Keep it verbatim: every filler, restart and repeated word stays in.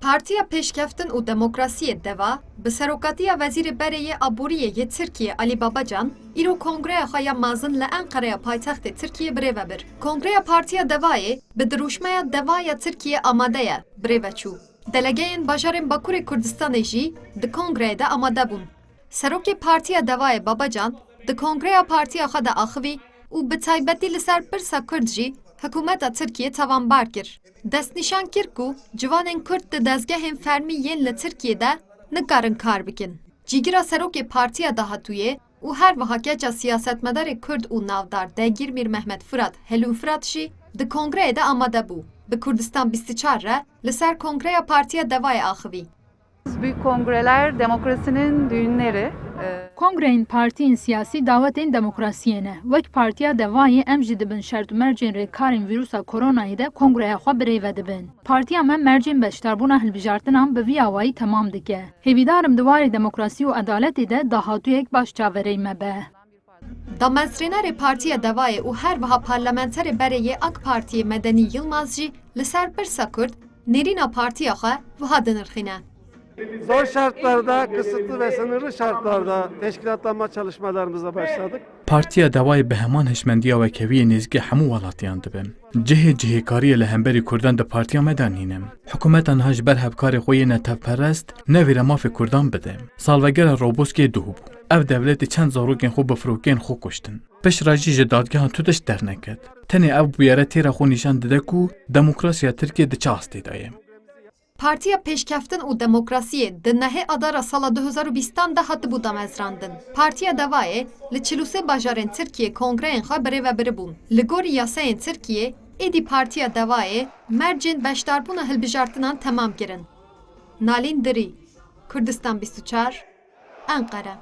Partiya Pêşkeftin û Demokrasiyê, DEVA, bi serokatiya Wezîrê Berê yê Aboriyê yê Tirkiyê Alî Babacan, îro kongreya xwe ya mezin li Enqereya paytextê Tirkiyê birêve bir. Kongreya Partiya DEVAyê bi dirûşmeya DEVA ya Tirkiyê amade ye, birêve çû. Delegeyên bajarên Bakurê Kurdistanê jî di kongreyê de amade bûn. Serokê Partiya DEVAyê Babacan di kongreya partiya xwe de axivî û bi taybetî li ser pirsa Kurd jî hikûmeta Tirkiyê tawanbar kir. Destnîşan kir ku ciwanên Kurd di dezgehên fermî yên li Tirkiyê de nikarin kar bikin. Cîgira serokê partiya dahatûyê û her wiha keça siyasetmedarê Kurd û navdar Degîr Mîr Mehmet Firat, Helûn Firat jî di kongreyê de amade bû. Bi Kurdistan bîst û çar re li ser kongreya Partiya DEVAyê axivî. Büyük kongreler demokrasinin düğünleri. Ee, Kongreyên partiyên siyasî dawetên demokrasiyê ne. Wek Partiya DEVAyê em jî di bin şert û mercên rêkarên vîrusa koronayê de kongreya xwe birêve dibin. Partiya me mercên beşdarbûna hilbijartinan bi vî awayî temam dike. Hêvîdar im di warê demokrasî û edaletê de dahatûyek baş çaverêy me be. Damezrênerê Partiya DEVAyê û her wiha parlamenterê berê yê AK Partiyê Medenî Yilmaz jî li ser pirsa Kurd nêrîna partiya xwe wiha dinirxîne. Zor şartlarda, kısıtlı ve sınırlı şartlarda teşkilatlanma çalışmalarımıza başladık. Partiya DEVAyê bi heman hişmendiya wekheviyê nêzîkî hemû welatiyan dibe. Cihê cihêkariyê li hemberî Kurdan di partiya me de nîne. Hikûmeta niha ji ber hevkarê xwe yê netewperest nevêre mafê Kurdan bide. Salvegera Roboskê duh bû. Ev dewletê çend zarokên xwe bi firokeyên xwe kuştin. Piştre jî ji dadgehan tu tişt derneket. Tenê ev bûyere têra xwe nîşan dide ku demokrasiya Tirkiyê di çi astê de ye. Partiya Pêşkeftin û Demokrasiyê di nehê Adara sala du hezar û bîstan de hatibû damezrandin. Partiya DEVAyê li çil û sê bajarên Tirkiyê kongreyên xwe birêve biribûn. Li gorî yasayên Tirkiyê, êdî Partiya DEVAyê mercên beşdarbûna hilbijartinan temam kirin. Nalîn Dirî, Kurdistan bîst û çar, Enqere.